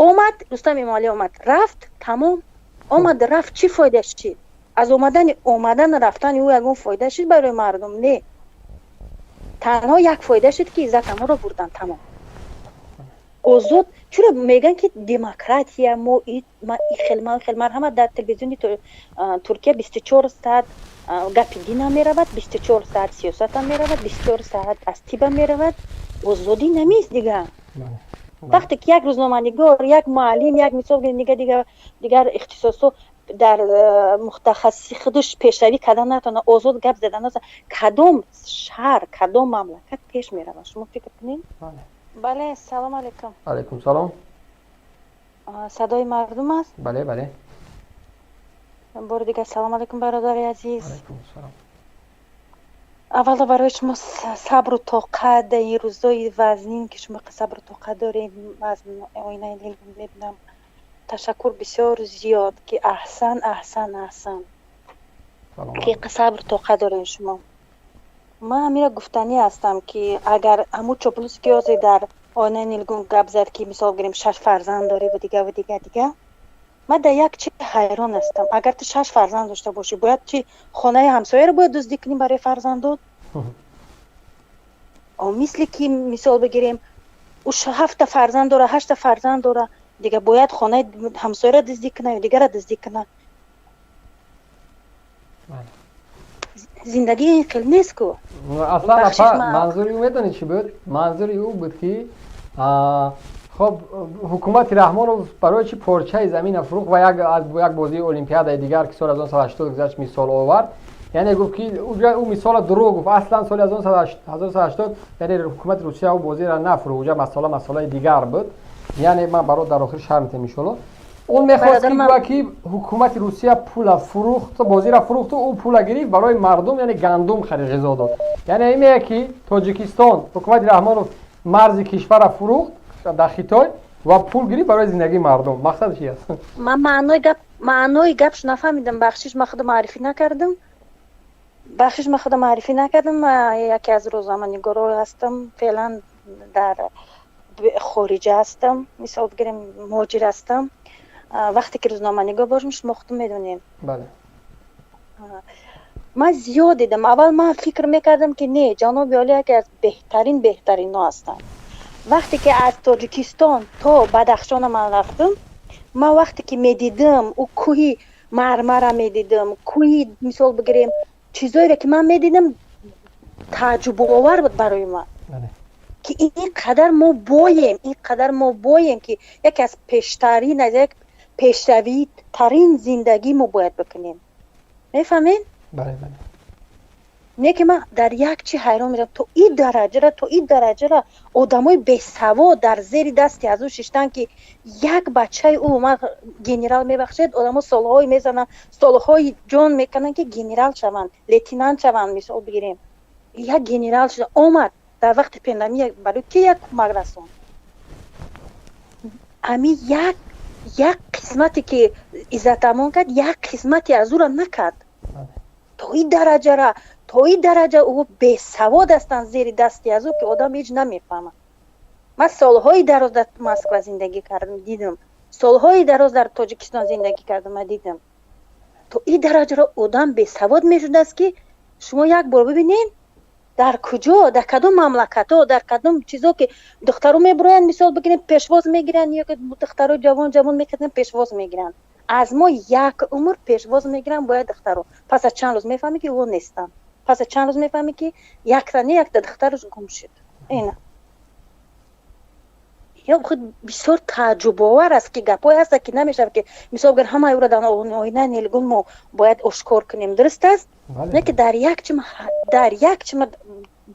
Омад Рустам Эмомалӣ, омад, рафт, тамом. Омад, рафт, чӣ фоидаш чӣ аз омадани, омадан, рафтани ӯ? Ягон фоида шуд барои мардум? Не, танҳо як фоида шуд, ки иззатамонро бурдан, тамом. Озод чуро мегӯянд, ки демократия мо хел хел. Марҳамат, дар телевизиони Туркия 24 саат гапи динам меравад, 24 саат сиёсатам меравад, 24 саат аз тибам меравад. Озодӣ намест дига. Вақте ки як рӯзноманигор, як муаллим, як мисол, дига дигар ихтисосҳо дар мутахассиси худаш пешравӣ кардан натавонад, озод гап задан натавонад, кадом шаҳр, кадом мамлакат пеш меравад, шумо фикр кунед. Бале, салом алейкум. Алейкум салом. Садои мардум аст? Бале. Бори дигар салом алейкум, бародари азиз. Аввало барои шумо сабру тоқат дар ин рӯзои вазнин, ки шумо сабру тоқат доред, аз оинаи мебинам. Ташаккур бисёр зиёд, ки аҳсан, аҳсан, аҳсан, ки сабру тоқат доред шумо. Ман ҳамира гуфтанӣ ҳастам, ки агар ҳамун чоплусе, ки ҳозир дар оинаи нилгун гап зад, ки мисол гирем, шаш фарзанд дорӣ ва дига ва дига дига, ман дар як чи ҳайрон ҳастам: агар ту шаш фарзанд дошта бошӣ, бояд чи хонаи ҳамсояро бояд дуздӣ кунӣ барои фарзандот? Мисли ки мисол бигирем, ӯ ҳафта фарзанд дора, ҳашта фарзанд дора, дига бояд хонаи ҳамсояро дуздӣ куна ё дигарро дуздӣ куна? Зиндагӣ ин хел нест ку. Аслан, апа, манзури ӯ медонед чӣ буд? Манзури ӯ буд, ки хоб, ҳукумати Раҳмонов барои чӣ порчаи замина фурӯхт ва як бозии олимпиадаи дигар, ки соли 1980 гузашт, мисол овард. Яъне гуфт, ки ӯ мисола дурӯғ гуфт. Аслан соли 1980, яъне ҳукумати Русия ӯ бозиро нафурӯхт, уҷа масъала масъалаи дигар буд. Яъне ман баро дар охир шарҳ метем, иншолло. Он мехост, ки гӯя, ки ҳукумати Русия пула фурӯхт, бозиро фурӯхту ӯ пула гирифт, барои мардум, яъне гандум харид, ғизо дод. Яъне ин меяд, ки Тоҷикистон, ҳукумати Раҳмонов марзи кишварро фурӯхт дар Хитой ва пул гирифт барои зиндагии мардум. Мақсад чи аст? Ман маънои гапш нафаҳмидам, бахшиш. Ман худо маърифӣ накардам, бахшиш, ман худо маърифӣ накардам. Яке аз рӯзноманигоро ҳастам, феълан дар хориҷа ҳастам, мисол бигирем, муҳоҷир ҳастам. Вақте ки рӯзноманигор бошем, шумо худо медонед. Ман зиёд дидам. Аввал ман фикр мекардам, ки не, ҷаноби олӣ яке аз беҳтарин, беҳтарино ҳастанд. Вақте ки аз Тоҷикистон то Бадахшона ман рафтам, ман вақте ки медидам, ӯ кӯҳи Мармара медидам, кӯҳи, мисол бигирем, чизоеро ки ман медидам, тааҷҷубовар буд барои ман, ки ин қадар мо боем, ин қадар мо боем, ки яке аз пештарин, аз як пешравитарин зиндагӣ мо бояд бикунем, мефаҳмед? Бале. Не, ки ман дар як чи ҳайрон мешавам: то ин дараҷара одамои бесавод дар зери дасти аз ӯ шиштан, ки як бачаи ӯ ман генерал. Мебахшед, одамо солҳое мезананд, солҳои ҷон мекунанд, ки генерал шаванд, лейтенант шаванд, мисол бигирем, як генерал шуда омад, дар вақти пандемия барои ки як кӯмак расон? Ами як қисмате ки иззатамон кард, як қисмате аз ӯра накард. То ин дараҷа ӯ бесавод ҳастанд зери дасти аз ӯ, ки одам ҳеҷ намефаҳмад. Ман солҳои дароз дар Москва зиндагӣ кардам, дидам, солҳои дароз дар Тоҷикистон зиндагӣ кардам, ман дидам, то ин дараҷаро одам бесавод мешудааст, ки шумо як бор бибинед, дар куҷо, дар кадом мамлакатҳо, дар кадом чизо, ки духтаро мебуроянд, мисол бигирем, пешвоз мегиранд, ё духтаро ҷавон ҷавон мекарданд, пешвоз мегиранд. Аз мо як умр пешвоз мегиранд бояд духтаро. Пас аз чанд рӯз мефаҳмӣ, ки ӯ нестанд. Пас аз чанд рӯз мефаҳмӣ, ки якта не, якта духтараш гум шуд. Ина ё худ бисёр тааҷҷубовар аст, ки гапҳое ҳаста, ки намешавад, ки мисол гар ҳамаи ӯро дар оина нилгун мо бояд ошкор кунем, дуруст аст? Не, ки дар як чима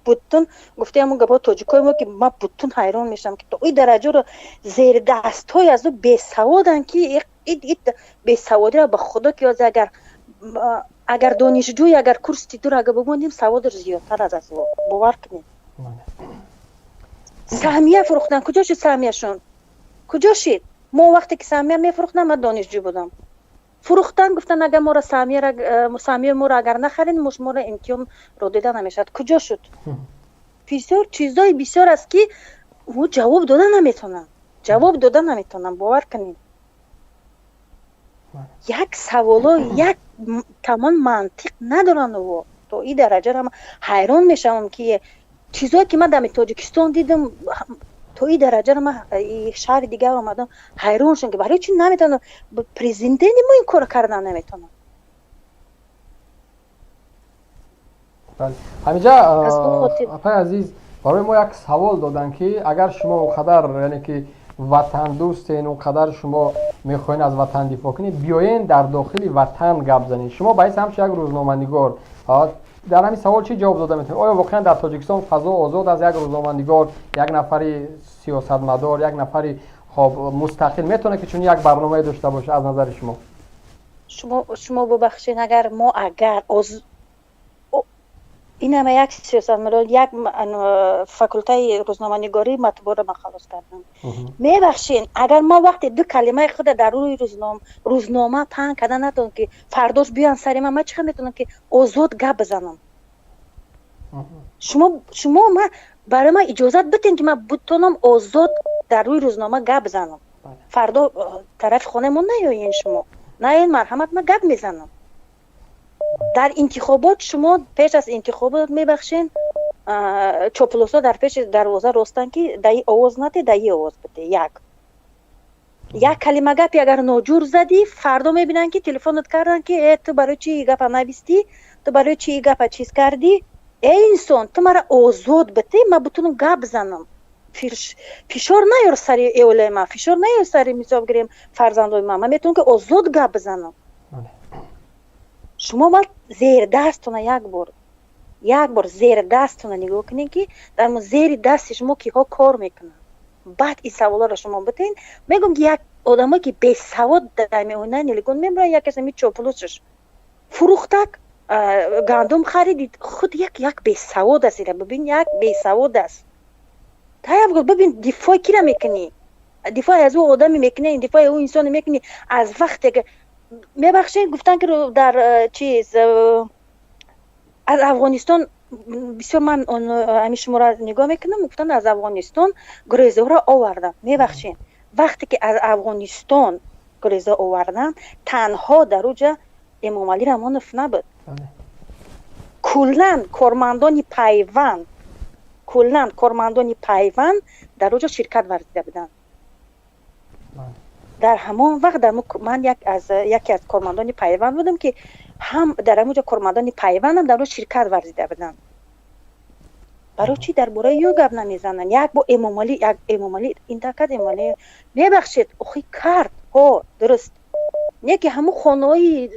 бутун гуфтаи ҳамон гапҳо тоҷикои мо, ки ман бутун ҳайрон мешавам, ки то ин дараҷаро зердастҳои аз ӯ бесаводанд, ки бесаводиро ба худо, ки ҳозир агар донишҷӯй, агар курси дур агар бимонем, саводаш зиёдтар аз ӯ, бовар кунед. Саҳмия фурӯхтан, куҷо шуд саҳмияшон, куҷо шид? Мо вақте ки саҳмия мефурӯхтан, ман донишҷӯ будам, фурӯхтан, гуфтан, агар моро саҳмияи моро агар нахаред, мо шуморо имтиҳон ро дода намешавад. Куҷо шуд? Бисёр чизои бисёр аст, ки ӯ ҷавоб дода наметавонанд. Ҷавоб дода наметавонам, бовар кунед. Як саволо як тамом мантиқ надоранд. Во, то ин дараҷара ман ҳайрон мешавам, ки чизое ки ман дар Тоҷикистон дидам, то ин дараҷара ман шаҳри дигар омадам, ҳайрон шудам, ки барои чӣ наметавонам, президенти мо ин корро кардан наметавонам. Ҳаминҷа, апаи азиз, барои мо як савол доданд, ки агар шумо он қадар, яъне ки ватандӯстен, он қадар шумо мехоҳед аз ватан дифоъ кунед, биёен дар дохили ватан гап занед. Шумо ба ҳайси ҳамчун як рӯзноманигор дар ҳамин савол чӣ ҷавоб дода метавонед? Оё воқеан дар Тоҷикистон фазо озод аст? Як рӯзноманигор, як нафари сиёсатмадор, як нафари хоб мустақил метавонад, ки чунин як барномае дошта бошад, аз назари шумо? Шумо бубахшед, агар мо агар инама як сиёсатмадор, як факултаи рӯзноманигорӣ матбуотро ман халос кардам, мебахшед, агар мо вақте ду калимаи худа дар рӯи рӯзнома паҳн карда натавонам, ки фардош биёянд сари ман, ман чӣ хел метавонам, ки озод гап бизанам? Шумо ма барои ман иҷозат бидиҳед, ки ман бутонам озод дар рӯи рӯзнома гап бизанам. Фардо тарафи хонаи мо наёен, шумо наёен, марҳамат, ман гап мезанам. Дар интихобот шумо пеш аз интихобот, мебахшен, чоплусҳо дар пеши дарвоза ростанд, ки даи овоз наде, даи овоз биде. Як калима гапи агар ноҷур задӣ, фардо мебинанд, ки телефонат карданд, ки э, ту барои чи гапа навистӣ, ту барои чи гапа чиз кардӣ? Э, инсон, ту мара озод бите, ман бутунам гап занам. Фишор наёр сари эолаи ман, фишор наёр сари, мисол гирем, фарзандои ман. Ман метавонам, ки озод гап бизанам. Шумо ман зердастона як бор зердастона нигоҳ кунед, ки дар зери дасти шумо киҳо кор мекунанд. Баъд ин саволоро шумо битен. Мегӯм, ки як одамое ки бесавод дар меоина нелигон мебуранд, якаш ами чоплусш фурӯхтак, гандум харид, худ як бесавод аст. Ира бибин, як бесавод аст. Таяб бибин, дифоъ кира мекунӣ? Дифоъ аз ӯ одаме мекунӣ, дифои ӯ инсоне мекунӣ. Аз вақте ки, мебахшед, гуфтанд, ки дар чиз аз Афғонистон бисёр, ман ҳамин шуморо нигоҳ мекунам, гуфтанд, аз Афғонистон гурезаҳоро оварданд. Мебахшед, вақте ки аз Афғонистон гуреза оварданд, танҳо дар уҷа Эмомалӣ Раҳмонов набуд. Куллан кормандони Пайванд, куллан кормандони Пайванд дар уҷо ширкат варзида буданд. Дар ҳамон вақт ман яке аз кормандони Пайванд будам, ки ҳам дар ҳамон ҷо кормандони Пайвандам дар он ширкат варзида буданд. Барои чӣ дар бораи ё гап намезананд? Як бо Эмомалӣ, як Эмомалӣ инта кард, Эмомалӣ, мебахшед, охи кард, ҳо, дуруст не, ки ҳамун хонаҳои,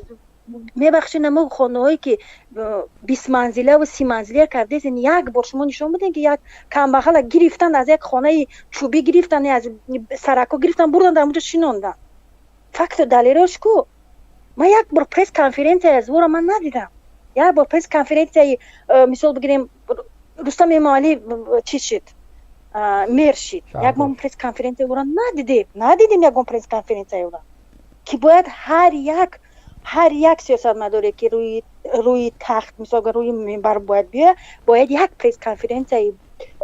мебахшед, ҳамун хонаҳое ки 20 манзилаву 30 манзила кардесен, як бор шумо нишон бидем, ки як камбағала гирифтанд, аз як хонаи чӯбӣ гирифтанд, аз сарако гирифтанд, бурданд, дар ҳамонҷо шинонданд. Факту далелош ку? Ман як бор пресс конференсия аз ӯро ман надидам. Як бор пресс конференсияи мисол бигирем, Рустам Эмомалӣ чӣ шид, мэр шид, як бор пресс конференсияи ӯро надидем, надидем ягон пресс конференсияи ӯро, ки бояд ҳар як сиёсатмадоре, ки рӯи тахт, мисол, рӯи минбар бояд биёяд, бояд як пресс конференсияи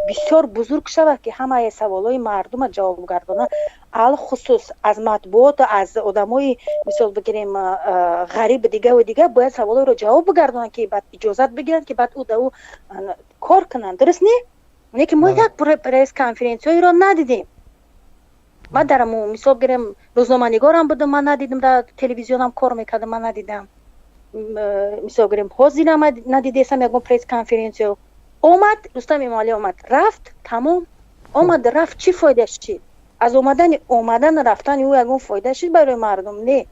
бисёр бузург шавад, ки ҳамаи саволҳои мардума ҷавоб гардонад, алхусус аз матбуоту аз одамои, мисол бигирем, ғариб, дигаву дигар, бояд саволҳоро ҷавоб бигардонанд, ки баъд иҷозат бигиранд, ки баъд ӯ да ӯ кор кунанд. Дуруст не? Не ки мо як пресс конференсияеро надидем. Ман дар мисол бигирем, рӯзноманигорам будам, ман надидам, дар телевизионам кор мекардам, ман надидам. Мисол бигирем, ҳозирам надидесам ягон пресс конференсия. Омад Рустам Эмомалӣ, омад, рафт, тамом. Омад, рафт, чӣ фоидаш чӣ? Аз омадану рафтани ӯ ягон фоида шуд барои мардум? Не,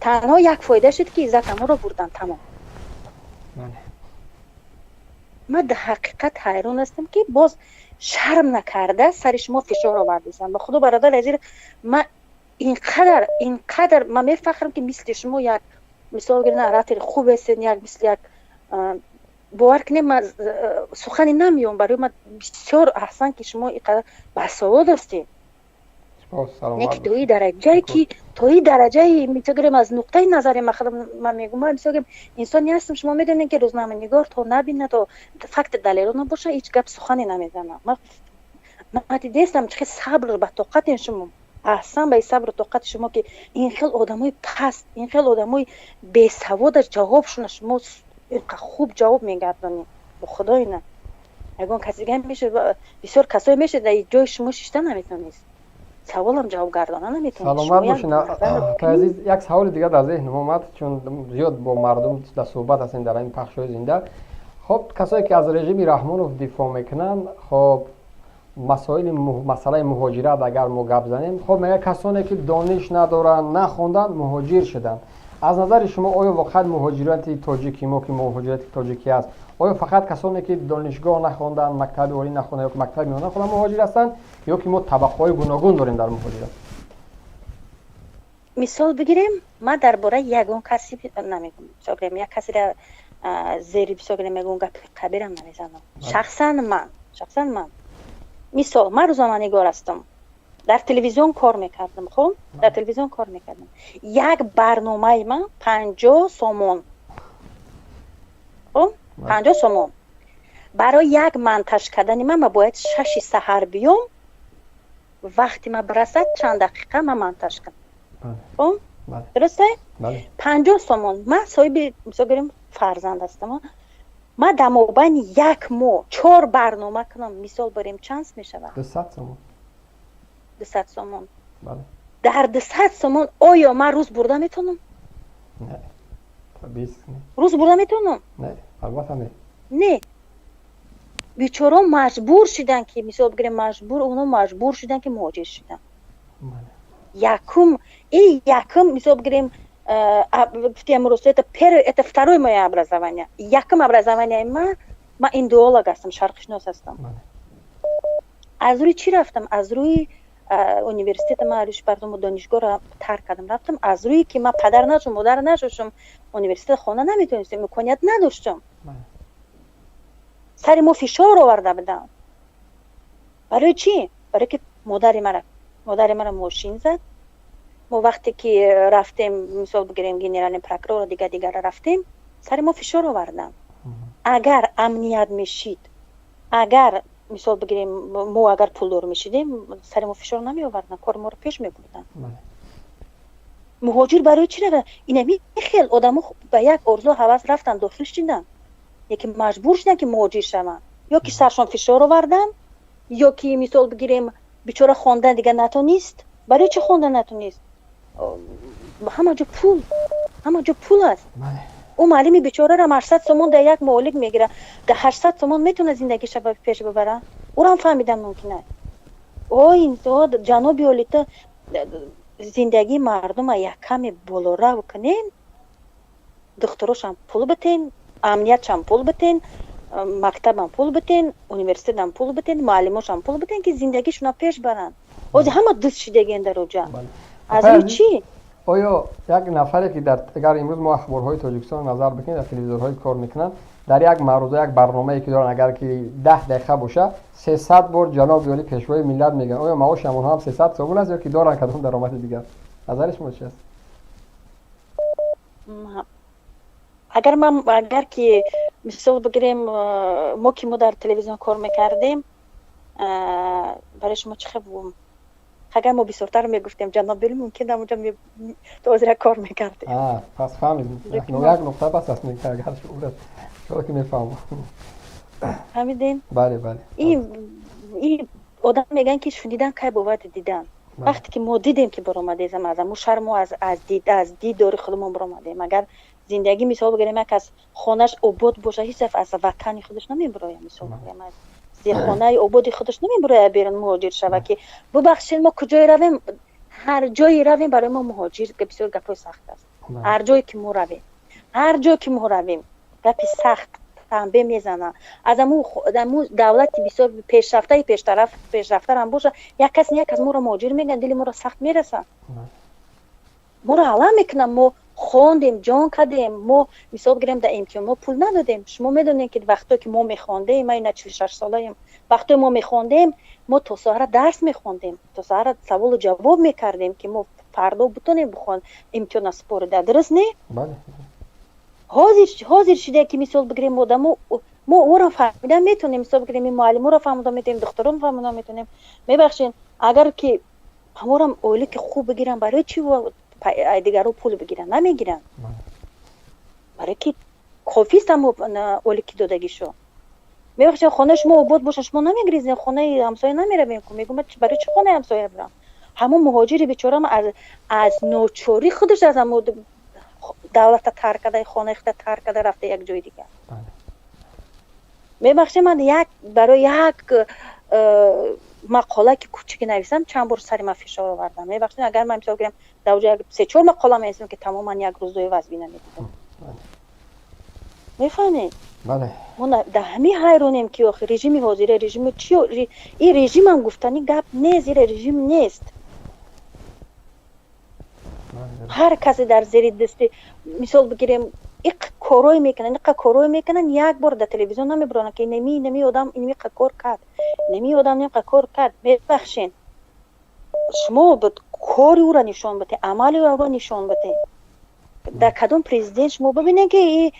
танҳо як фоида шуд, ки иззатамонро бурданд, тамом. Ман дар ҳақиқат ҳайрон ҳастам, ки боз шарм накарда сари шумо фишор овардесам. Ба худо, бародар азиз, ман инқадар ман мефахрам, ки мисли шумо як, мисол гирем, оратори хуб ҳастед, як мисли як, бовар кунед, ман сухане намеём. Барои ман бисёр аҳсан, ки шумо инқадар басавод ҳастед. Не ки то и дараҷае, ки то и дараҷаи, мисол гирем, аз нуқтаи назари ман, худам ман мегӯм, ман, мисол гирем, инсоне ҳастам, шумо медонед, ки рӯзноманигор то набинад, то факти далело набошад, ҳеҷ гап сухане намезанам. Ман Ман дидестам, чӣ хел сабр ба тоқатен шумо. Аҳсан ба сабру тоқати шумо, ки ин хел одамои паст, ин хел одамои бесавода ҷавобшуна шумо инқа хуб ҷавоб мегардонед. Бо худо, ина ягон каси дига мешуд, бисёр касое мешуд, дар ҷои шумо шишта наметавонист, саволам ҷавоб гардона наметавонист. Саломат бошед, азиз. Як саволи дигар дар зеҳнам омад, чун зиёд бо мардум дар суҳбат ҳастем дар ин пахшҳои зинда. Хоб, касое ки аз режими Раҳмонов дифоъ мекунанд, хоб, масоили масъалаи муҳоҷират агар мо гап занем, хоб, мега, касоне ки дониш надоранд, нахонданд, муҳоҷир шуданд. Аз назари шумо, оё воқеан муҳоҷирати тоҷики мо, ки муҳоҷирати тоҷикӣ аст, оё фақат касоне ки донишгоҳ нахонданд, мактаби олӣ нахонданд ё мактаби миёна нахонданд, муҳоҷир ҳастанд, ё ки мо табақаҳои гуногун дорем дар муҳоҷират? Мисол бигирем, ман дар бораи ягон каси намегӯм. Мисол бигирем, як касира зери, мисол бигирем, ягон гапи қабирам намезанам. Шахсан ман, мисол, ман рӯзноманигор ҳастам, дар телевизион кор мекардам. Хуб, дар телевизион кор мекардам. Як барномаи ман 50 сомон, хуб, 50 сомон. Барои як монтаж кардани ман бояд 6-и саҳар биём, вақти ман бирасад, чанд дақиқа ман монтаж кунам. Хуб, дурусте? 50 сомон. Ман соҳиби, мисол гирем, фарзанд ҳастам. Ман дар мобайни як моҳ чор барнома кунам, мисол барем, чанд мешавад? 200 сомон. 200 сомон. Дар 200 сомон оё ман рӯз бурда метавонам? Рӯз бурда метавонам? Албатта, не. Не, бечорао маҷбур шуданд ки, мисол бигирем, маҷбур, оно маҷбур шуданд, ки муҳоҷир шуданд. Якум и якум, мисол бигирем, гуфтем рӯз, это первое, это второе мое образование. Якум образование ман индоолог ҳастам, шарқшинос ҳастам. Аз рӯи чӣ рафтам? Аз рӯи университета ман рӯи бардому донишгоҳро тарк кардам, рафтам. Аз рӯи ки ман падар нашум, модар нашошам, университет хонда наметавонистем, имконият надоштам. Сари мо фишор оварда буданд. Барои чӣ? Барои ки модари мара мошин зад. Мо вақте ки рафтем, мисол бигирем, генеральный прокурор, дига дигара рафтем, сари мо фишор оварданд. Агар амният мешид, агар, мисол бигирем, мо агар пулдор мешидем, сари мо фишор намеоварданд, кори моро пеш мебурданд. Муҳоҷир барои чӣ равад? Инами хел одамо ба як орзу ҳавас рафтанд, дохил шиданд, яке маҷбур шуданд, ки муҳоҷир шаванд, ё ки саршон фишор оварданд, ё ки, мисол бигирем, бечора хондан дига натонист. Барои чӣ хондан натонист? Ҳама ҷо пул, ҳама ҷо пул аст. Ӯ муаллими бечорарам 800 сомон дар як моҳ мегирад. Дар 800 сомон метавонад зиндагиша пеш бибара? Ӯрам фаҳмидан мумкин аст. Ой, ҷаноби олита, зиндагии мардума як каме болорав кунем, духтурошам пул битен, амниятшам пул битен, мактабам пул битен, университетам пул битен, муаллимошам пул битен, ки зиндагишона пеш баранд. Ҳозир ҳама дуз шидагиен дар оҷа. Аз рӯи чӣ? Оё як нафаре ки дар, агар имрӯз мо ахборҳои Тоҷикистонро назар бикунем, дар телевизорҳое кор мекунанд, дар як маъруза, як барномае ки доранд, агар ки 10 дақиқа боша, 300 бор ҷаноби олӣ, пешвои миллат мегӯянд, оё маоши ҳамонҳо ҳам 300 сомон аст ё ки доранд кадом даромади дигар? Назари шумо чи аст? Агар ман, агар ки, мисол бигирем, мо ки мо дар телевизион кор мекардем, барои шумо чӣ хел бигӯм, агар мо бисёртар мегуфтем ҷаноби олӣ, мумкин ҳамонҷо то ҳозира кор мекардем. Пас фаҳмидем, як нуқта бас аст, агар ки мефаҳмам. Фаҳмидем. Бале. И одам мегӯянд, ки шунидан кай бовади дидан. Вақте ки мо дидем, ки баромадезам аз аму шаҳр, мо аз дидори худамон баромадем. Агар зиндагӣ, мисол бигирем, як аз хонаш обод боша, ҳеҷ дафъ аз ватани худаш намебирояд. Мисол бигирем, аз хонаи ободи худаш намебирояд берун муҳоҷир шава. Ки бубахшед, мо куҷое равем, ҳар ҷое равем, барои мо муҳоҷир бисёр гапҳои сахт аст. Ҳар ҷое ки мо равем, ҳар ҷое ки мо равем, гапи сахт танбе мезананд. Аз аму давлати бисёр пешрафтаи пештараф, пешрафтарам боша, як кас, як кас моро муҳоҷир мегӯянд, дили моро сахт мерасад, моро алам мекунанд. Мо хондем, ҷон кардем. Мо, мисол бигирем, дар имтиҳон мо пул надодем. Шумо медонед, ки вақтое ки мо мехондем, ман ина 46 солаем, вақтое мо мехондем, мо то саҳара дарс мехондем, то саҳара саволу ҷавоб мекардем, ки мо фардо бутонем бихон имтиҳона супорида. Дуруст не? Ҳозир шуда, ки, мисол бигирем, одамо Мо ӯро фаҳмида метонем, ҳисоб кунем, ин муаллиморо фаҳмода метонем, духтаронро фаҳмода метонем. Мебахшед, агар ки ҳаморам оилаки хуб бигиранд, барои чи дигаро пул бигиранд? Намегиранд, барои ки кофист ҳамо оилаки додагишо. Мебахшед, хонаи шумо обод бошад, шумо намегирезед, хонаи ҳамсоя намеравем. Мегӯм, барои чи хонаи ҳамсоя бирам? Ҳамон муҳоҷири бечорам аз ночорӣ худаш аз ҳамо давлата тарк карда, хонаи худа тарк карда, рафта як ҷои дигар. Мебахшед, ман як барои як мақола ки кӯчике нависам, чанд бор сари ман фишор овардам. Мебахшед, агар ман мисол гирем, дар оҷа се-чор мақола менависам, ки тамоман як рӯзои вазбина медидам. Мефаҳмед? Мо дар ҳамин ҳайронем, ки охи режими ҳозира, режими чи, ин режимам гуфтани гап нест, ира режим нест. Ҳар касе дар зери дасти, мисол бигирем, иқ корое мекунанд, иқа корое мекунанд, як бор дар телевизион намебиронанд, ки инами одам инамиқа кор кард, инами одам инамиқа кор кард. Мебахшед, шумо кори ӯро нишон битед, амали ӯро нишон битед. Дар кадом президент шумо бибинед, ки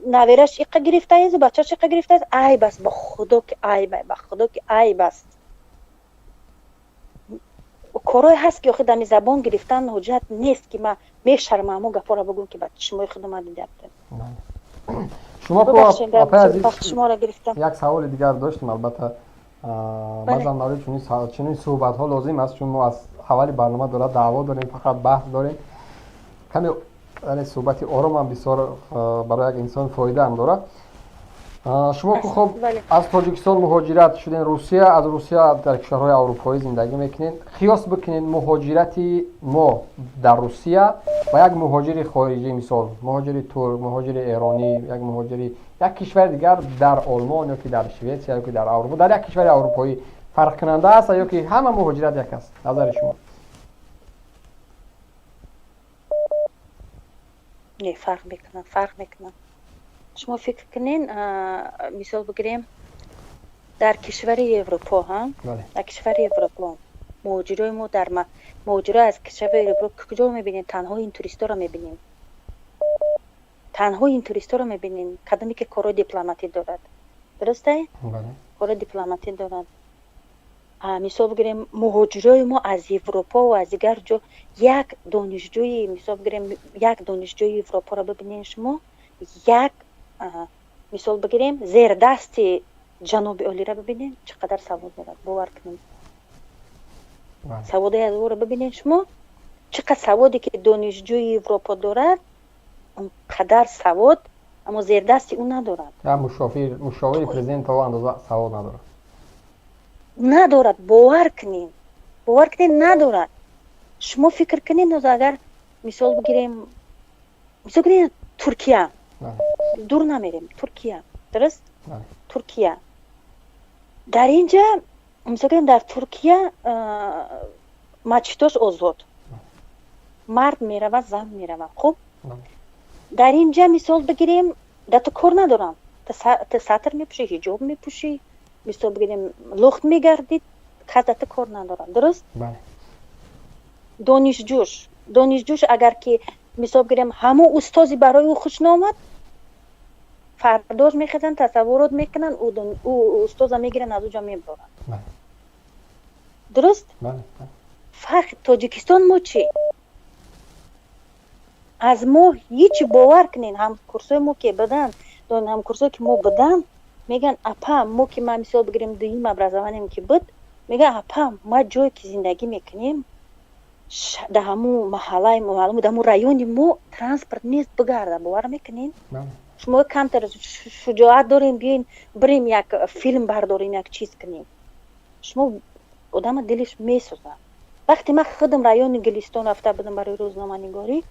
навераш иқа гирифтааст, бачаш иқа гирифтааст? Айб аст, ба худо ки айб, ба худо ки айб аст. Корое ҳаст, ки охи дами забон гирифтан ҳуҷҷат нест, ки ман мешармам ҳамо гапҳоро бигӯм, ки ба чишмои худо ман дидам. Шумо, шуморо гирифтам. Як саволи дигар доштем, албатта, баъзан барои чунин суҳбатҳо лозим аст, чун мо аз аввали барнома дора даъво дорем, фақат баҳс дорем. Каме суҳбати оромам бисёр барои як инсон фоидаам дорад. Шумо ку, хоб, аз Тоҷикистон муҳоҷират шуден Русия, аз Русия дар кишварҳои аврупоӣ зиндагӣ мекунед. Қиёс бикунед муҳоҷирати мо дар Русия ва як муҳоҷири хориҷӣ, мисол, муҳоҷири турк, муҳоҷири эронӣ, як муҳоҷири як кишвари дигар дар Олмон ё ки дар Шветсия ё ки дар Аврупо, дар як кишвари аврупоӣ фарқкунанда аст ё ки ҳама муҳоҷират як аст, назари шумо? Не, фарқ мекунад, фарқ мекунад. Шумо фикр кунен, мисол бигирем, дар кишвари Европо, дар кишвари Европо муҳоҷирои мо, дар муҳоҷиро аз кишвари Европо куҷо мебинем? Танҳо ин туристоро мебинем, танҳо ин туристоро мебинем, кадоме ки корҳои дипломатӣ дорад. Дурусте, корҳои дипломатӣ дорад. Мисол бигирем, муҳоҷирои мо аз Европо ва аз дигар ҷо, як донишҷӯи, мисол бигирем, як донишҷӯи Европоро бибинед шумо, як, мисол бигирем, зердасти ҷаноби олиро бибинед, чӣ қадар савод дорад. Бовар кунед, саводи аз ӯро бибинед шумо, чӣ қадр саводе ки донишҷӯи Европо дорад, он қадар савод аммо зердасти ӯ надорад. Мушовири президент то андоза савод надорад. Надорад, бовар кунед, бовар кунед, надорад. Шумо фикр кунед, агар мисол бигирем, мисол кунед, Туркия, дур намерем, Туркия, дуруст, Туркия. Дар инҷа, мисол кунем, дар Туркия мачитош озод, мард меравад, зан меравад. Хуб, дар инҷа, мисол бигирем, да ту кор надорам, ту сатр мепӯшӣ, ҳиҷоб мепӯшӣ, мисол бигирем, лухт мегардӣ, кас да ту кор надорад, дуруст. Донишҷӯш агар ки, мисол бигирем, ҳамон устози барои ӯ хуш наомад, фардош мехезанд, тасаввурот мекунанд, ӯ устоза мегиранд, аз ӯ ҷо мебаранд, дуруст. Фарқ Тоҷикистон мо чӣ? Аз мо ҳеҷ, бовар кунед, ҳамкурсои мо ки буданд, ҳамкурсое ки мо буданд, мегӯянд: «Апа, мо ки», ман мисол бигирем, дуюм образованием ки буд, мегӯянд: «Апа, ма ҷое ки зиндагӣ мекунем, дар ҳамун маҳаллаи, дар ҳамун райони мо транспорт нест бигарда». Бовар мекунед? Шумо камтар шуҷоат дорем, биёен бирем, як филм бардорем, як чиз кунем. Шумо одама дилиш месӯзад. Вақте ман худам райони Гулистон рафта будам барои рӯзноманигорӣ,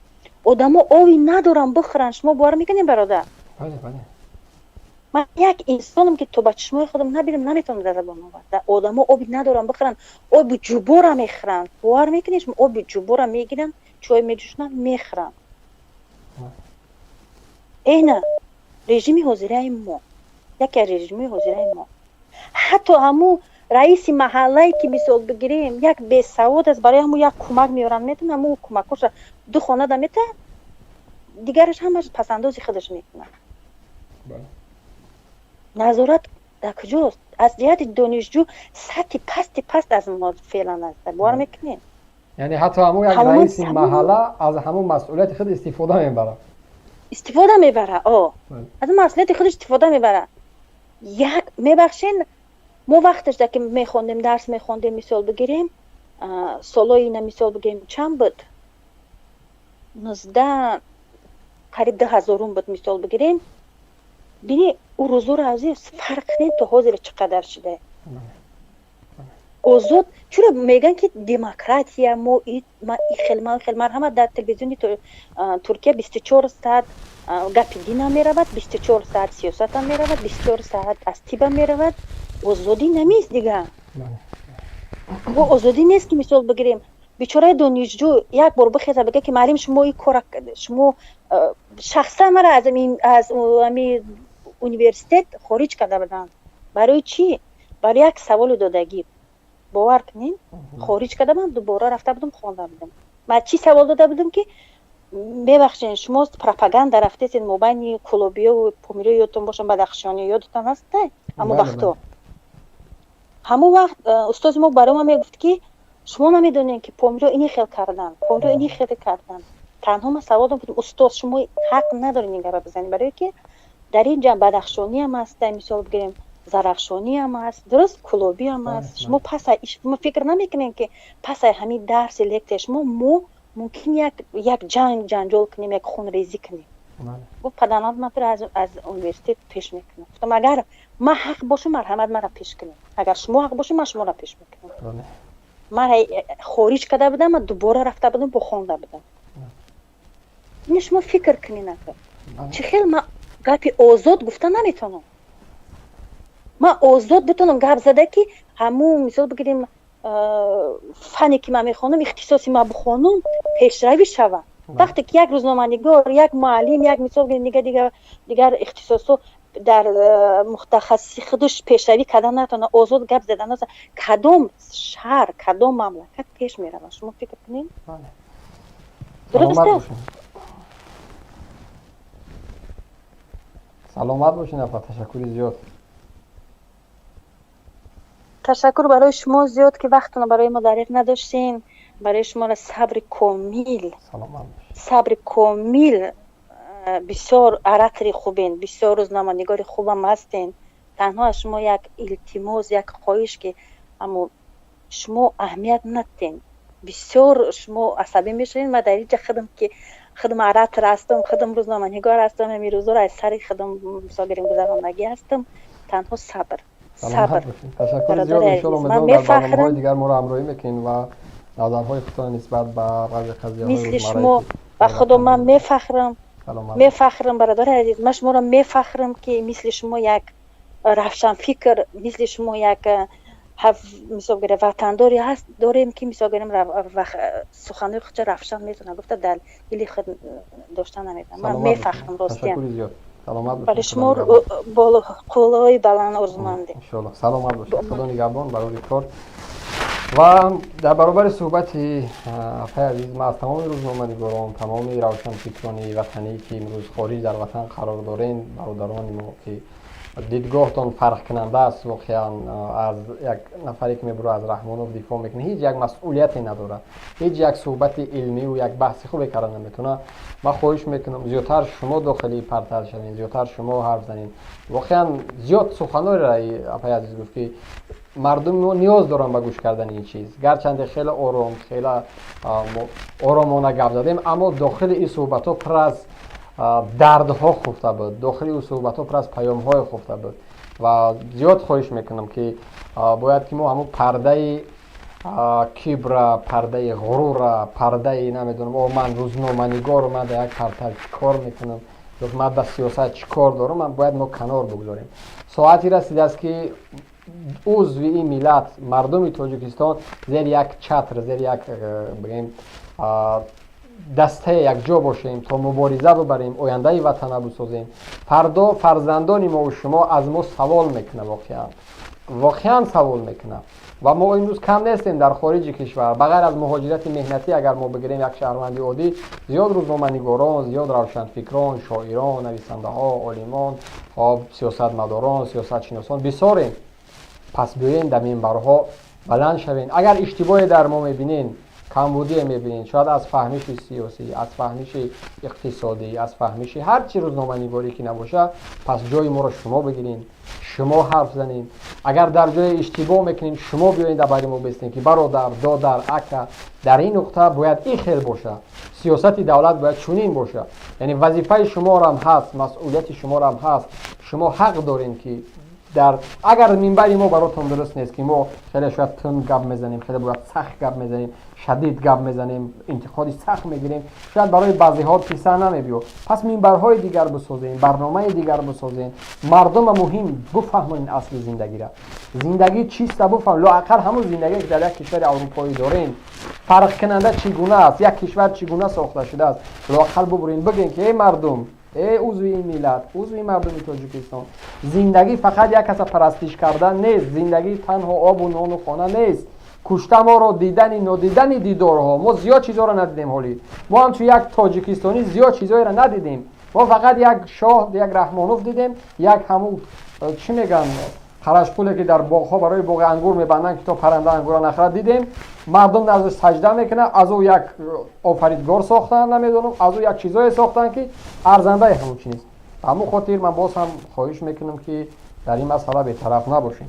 одамо ови надорам бихӯранд. Шумо бовар мекунед, бародар? Ман як инсоном, ки то ба чишмои худам набинам, наметавонам дар забон овард. Одамо оби надорам бихӯранд, оби ҷубора мехӯранд. Бовар мекунед шумо? Оби ҷубора мегиранд, чой меҷӯшонанд, мехӯранд. Эна режими ҳозираи мо, яке аз режими ҳозираи мо. Ҳатто ҳамун раиси маҳаллае ки, мисол бигирем, як бесавод аст, барои ҳамун як кӯмак меоранд, метавонад ҳамун кӯмакҳоша ду хонада метаҳад, дигараш ҳамаш пасандози худаш мекунад. Назорат дар куҷост? Аз ҷиҳати донишҷӯ сатҳи пасти паст аз мо феълан аст, бовар мекунед? Яъне ҳатто ҳамун як раиси маҳалла аз ҳамун масъулияти худ истифода мебарад. Истифода мебарад, аз масъулияти худ истифода мебарад. Як мебахшен, мо вақташ ки мехондем, дарс мехондем, мисол бигирем, солҳои ина, мисол бигирем, чанд буд, 19, қариб 2000-ум буд, мисол бигирем. Бини, ӯ рӯзоро азиз фарқ кунед то ҳозир чӣ қадар шуда. Озод чуро мегӯянд, ки демократия, мо хел хел марҳамат, дар телевизиони Туркия 24 саат гапи динам меравад, 24 саат сиёсатам меравад, 24 саат аз тибам меравад. Озодӣ намест дига, бо озодӣ нест, ки мисол бигирем, бечораи донишҷӯ як бор бихеза, бига, ки маълим, шумо и кора, шумо шахсан мара аз ами университет хориҷ карда буданд. Барои чӣ? Барои як саволи додагӣ. Бовар кунед, хориҷ карда будам, дубора рафта будам, хонда будам. Ма чӣ савол дода будам, ки мебахшед, шумо пропаганда рафтесед мобайни кулобиёву помириё, ёдтон бошам, бадахшониё, ёдтон ҳаст ҳамон вақто? Ҳамон вақт устози мо барои ман мегуфт, ки шумо намедонед, ки помириё ини хел карданд, помириё ини хел карданд. Танҳо ман савол додам: устоз, шумо ҳақ надоред ин гапа бизанед, барое ки дар ин ҷа бадахшониам ҳаста, мисол бигирем, зарафшониам ҳаст, дуруст, кулобиам ҳаст. Шумо паса фикр намекунед, ки пасаи ҳамин дарси лексия шумо мо мумкин як ҷанг ҷанҷол кунем, як хунрезӣ кунем? Гуфт: падармад, ман туро аз университет пеш мекунам. Гуфтам: агар ман ҳақ бошам, марҳамат, мара пеш кунем, агар шумо ҳақ бошед, ман шуморо пеш мекунам. Мара хориҷ карда будам, ман дубора рафта будам, бо хонда будам. Ина шумо фикр кунед, ака, чӣ хел ман гапи озод гуфта наметавонам? Ман озод битонам гап зада, ки ҳамун, мисол бигирем, фане ки ман мехонам, ихтисоси ман бихонам, пешравӣ шавад. Вақте ки як рӯзноманигор, як муаллим, як, мисол, дигар ихтисосҳо дар мутахассиси худаш пешравӣ кардан натавонад, озод гап зада натавонад, кадом шаҳр, кадом мамлакат пеш меравад? Шумо фикр кунед. Дуруст. Саломат бошед, апа, ташаккури зиёд. Ташаккур барои шумо зиёд, ки вақтона барои мо дариқ надоштем. Барои шуморо сабри комил, сабри комил. Бисёр оратори хубен, бисёр рӯзноманигори хубам ҳастен. Танҳо аз шумо як илтимос, як хоҳиш, ки амо шумо аҳамият надиҳен. Бисёр шумо асабӣ мешавед. Ман дар инҷа худам, ки худам оратор ҳастам, худам рӯзноманигор ҳастам, ҳамин рӯзоро аз сари худам, мисол гирем, гузарондагӣ ҳастам. Танҳо сабр, сабр. Ташаккури зиёд. Иншоалло, умедворам, дар барномаҳои дигар моро ҳамроҳӣ мекунед ва назарҳои худтон нисбат ба баъзе қазияҳои Мисли шумо, ба худо, ман мефахрам, мефахрам, бародари азиз, ман шуморо мефахрам, ки мисли шумо як равшанфикр, мисли шумо як, мисол гирем, ватандоре ҳаст дорем, ки, мисол гирем, суханои худша равшан метавонад гуфта, дар дили худ дошта наметавонад. Ман мефахрам, ростиям. Барои шумо қуллаҳои баланд орзумандем. Иншоалло, саломат бошед, худо нигаҳбон, барори кор. Ва дар баробари суҳбати апаи азиз, ман аз тамоми рӯзноманигорон, тамоми равшанфикрони ватанӣ, ки имрӯз хориҷ дар ватан қарор дорем, бародарони мо, ки дидгоҳтон фарқкунанда аст воқеан аз як нафаре, ки мебуро аз Раҳмонов дифоъ мекунад, ҳеҷ як масъулияте надорад, ҳеҷ як суҳбати илмиву як баҳси хубе карда наметавонад, ман хоҳиш мекунам, зиёдтар шумо дохили портал шавед, зиёдтар шумо ҳарф занед. Воқеан зиёд суханҳоеро апаи азиз гуфт, ки мардуми мо ниёз доранд ба гӯш кардани ин чиз. Гарчанде хеле ором, хеле оромона гап задем, аммо дохили ин суҳбатҳо пур аз дардҳо хуфта буд, дохили ӯ суҳбатҳо пур аз паёмҳое хуфта буд. Ва зиёд хоҳиш мекунам, ки бояд ки мо ҳамун пардаи кибра, пардаи ғурура, пардаи намедонам, о, ман рӯзноманигору, ман дар як портал чӣ кор мекунам, ман ба сиёсат чӣ кор дорам, ман бояд мо канор бигузорем. Соате расидааст, ки узви ин миллат, мардуми Тоҷикистон, зери як чатр, зери як, бигем, дастае якҷо бошем, то мубориза бибарем, ояндаи ватана бисозем. Фардо фарзандони мову шумо аз мо савол мекунад, воқеан, воқеан савол мекунад. Ва мо имрӯз кам нестем дар хориҷи кишвар. Ба ғайр аз муҳоҷирати меҳнатӣ, агар мо бигирем, як шаҳрванди оддӣ, зиёд рӯзноманигорон, зиёд равшанфикрон, шоирон, нависандаҳо, олимон, хоб, сиёсатмадорон, сиёсатшиносон бисёрем. Пас биёен, дар минбарҳо баланд шавем. Агар иштибоҳе дар мо мебинен, камбудие мебинед, шояд аз фаҳмиши сиёсӣ, аз фаҳмиши иқтисодӣ, аз фаҳмиши ҳар чи рӯзноманигорӣ ки набошад, пас ҷои моро шумо бигиред, шумо ҳарф занед. Агар дар ҷое иштибоҳ мекунем, шумо биёед, дар бари мо бистем, ки бародар, додар, ака, дар ин нуқта бояд ин хел бошад, сиёсати давлат бояд чунин бошад. Яъне вазифаи шуморам ҳаст, масъулияти шуморам ҳаст. Шумо ҳақ дорем, ки дар агар минбари мо баротон дуруст нест, ки мо хеле шояд тунд гап мезанем, хеле бояд сахт гап мезанем, шадид гап мезанем, интиқоди сахт мегирем, шояд барои баъзеҳо писанд намебиё, пас минбарҳои дигар бисозем, барномаи дигар бисозем. Мардума муҳим буфаҳмонем асли зиндагира, зиндагӣ чиста буфаҳм. Лоақал ҳамун зиндагие, ки дар як кишвари аврупоӣ дорем, фарқкунанда чӣ гуна аст, як кишвар чӣ гуна сохта шудааст, лоақал бубурем, бигӯем, ки эй мардум, э узви ин миллат, узви мардуми Тоҷикистон, зиндагӣ фақат як каса парастиш кардан нест, зиндагӣ танҳо обу нону хона нест, кушта моро дидани нодидани дидорҳо. Мо зиёд чизҳоро надидем. Ҳолӣ мо ҳамчун як тоҷикистонӣ зиёд чизҳоеро надидем. Мо фақат як шоҳ, як Раҳмонов дидем, як ҳамун, чӣ мегӯянд, қарашқуле, ки дар боғҳо барои боғи ангур мебанданд, ки то парранда ангура нахӯрад, дидем. Мардум наздаш саҷда мекунад. Аз ӯ як офаридгор сохтанд, намедонам, аз ӯ як чизое сохтанд, ки арзандаи ҳамун чи нест. Ба ҳамун хотир ман боз ҳам хоҳиш мекунам, ки дар ин масъала бетараф набошем.